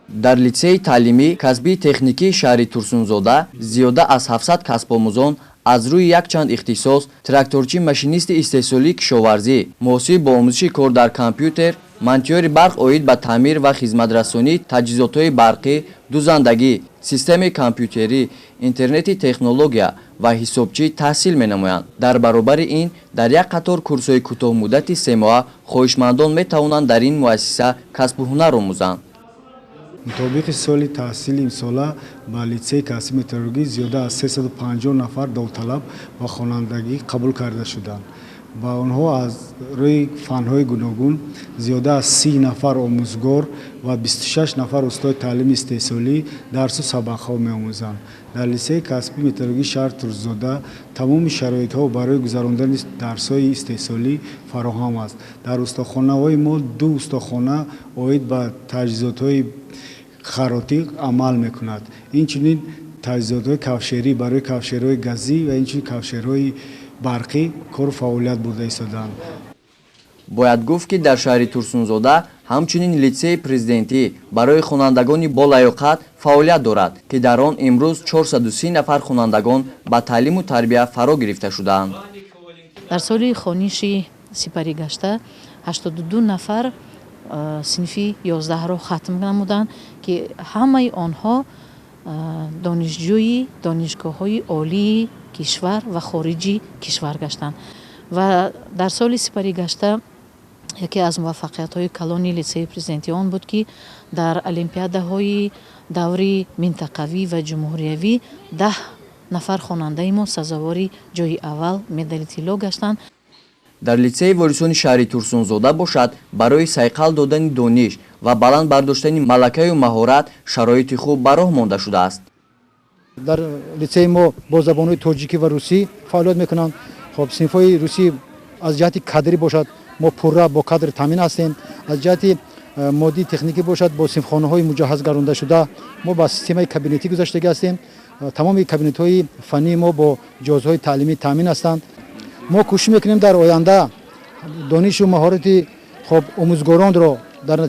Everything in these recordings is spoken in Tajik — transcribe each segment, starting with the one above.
Дар литсейи таълимӣ касбии техникии шаҳри Турсунзода зиёда аз 700 касбомӯзон аз рӯи якчанд ихтисос: тракторчӣ, машинисти истеҳсолии кишоварзӣ, муҳосиб бо омӯзиши кор дар компютер, монтёри барқ оид ба таъмир ва хизматрасонии таҷҳизотҳои барқӣ, дузандагӣ, системаи компютерӣ, интернети технология ва ҳисобчӣ таҳсил менамоянд. Дар баробари ин, дар як қатор курсҳои кӯтоҳмуддати семоҳа хоҳишмандон метавонанд дар ин муассиса касбу ҳунар омӯзанд. Мутобиқи соли таҳсили имсола ба литсейи касби металлургӣ зиёда аз 350 нафар довталаб ба хонандагӣ қабул карда шуданд. Ба онҳо аз рӯи фанҳои гуногун зиёда аз 30 нафар омӯзгор ва 26 нафар устоди таълими истеҳсолӣ дарсу сабақҳо меомӯзанд. Дар литсейи касби металлургии шаҳри Турсунзода тамоми шароитҳо барои гузарондани дарсҳои истеҳсолӣ фароҳам аст. Дар устохонаҳои мо ду устохона оид ба таҷҳизотҳои харотӣ амал мекунад. Инчунин таҷҳизотҳои кавшерӣ барои кавшерҳои газӣ ва инчунин кавшерҳои барқӣ кору фаъолият бурда истодаанд. Бояд гуфт, ки дар шаҳри Турсунзода ҳамчунин литсейи президентӣ барои хонандагони болаёқат фаъолият дорад, ки дар он имрӯз 430 нафар хонандагон ба таълиму тарбия фаро гирифта шудаанд. Дар соли хониши сипаригашта 82 нафар синфи 11-ро хатм намуданд, ки ҳамаи онҳо донишҷӯи донишгоҳҳои олии кишвар ва хориҷи кишвар гаштанд. Ва дар соли сипаригашта яке аз муваффақиятҳои калони литсейи президентӣ он буд, ки дар олимпиадаҳои даври минтақавӣ ва ҷумҳуриявӣ 10 нафар хонандаи мо сазовори ҷои аввал, медали тилло гаштанд. Дар литсейи ворисони шаҳри Турсунзода бошад, барои сайқал додани дониш ва баланд бардоштани малакаю маҳорат шароити хуб ба роҳ монда шудааст. Дар литсейи мо бо забонҳои тоҷикӣ ва русӣ фаъолият мекунанд. Хоб, синфҳои русӣ аз ҷиҳати кадрӣ бошад, мо пурра бо кадр таъмин ҳастем. Аз ҷиҳати моддии техникӣ бошад, бо синфхонаҳои муҷаҳҳаз гардондашуда, мо ба системаи кабинетӣ гузаштагӣ ҳастем. Тамоми кабинетҳои фаннии мо бо ҷиҳозҳои таълимӣ таъмин ҳастанд. Мо кӯшиш мекунем, дар оянда донишу маҳорати, хоб, омӯзгоронро дар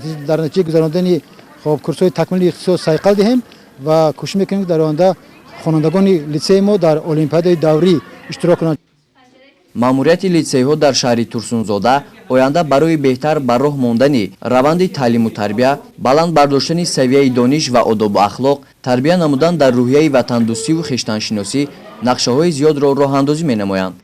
натиҷаи гузарондани, хоб, курсҳои такмили ихтисос сайқал диҳем ва кӯшиш мекунем, дар оянда хонандагони литсейи мо дар олимпиадаи даврӣ иштирок кунанд. Маъмурияти литсейҳо дар шаҳри Турсунзода оянда барои беҳтар ба роҳ мондани раванди таълиму тарбия, баланд бардоштани савияи дониш ва одобу ахлоқ, тарбия намудан дар рӯҳияи ватандӯстиву хештаншиносӣ нақшаҳои зиёдро роҳандозӣ менамоянд.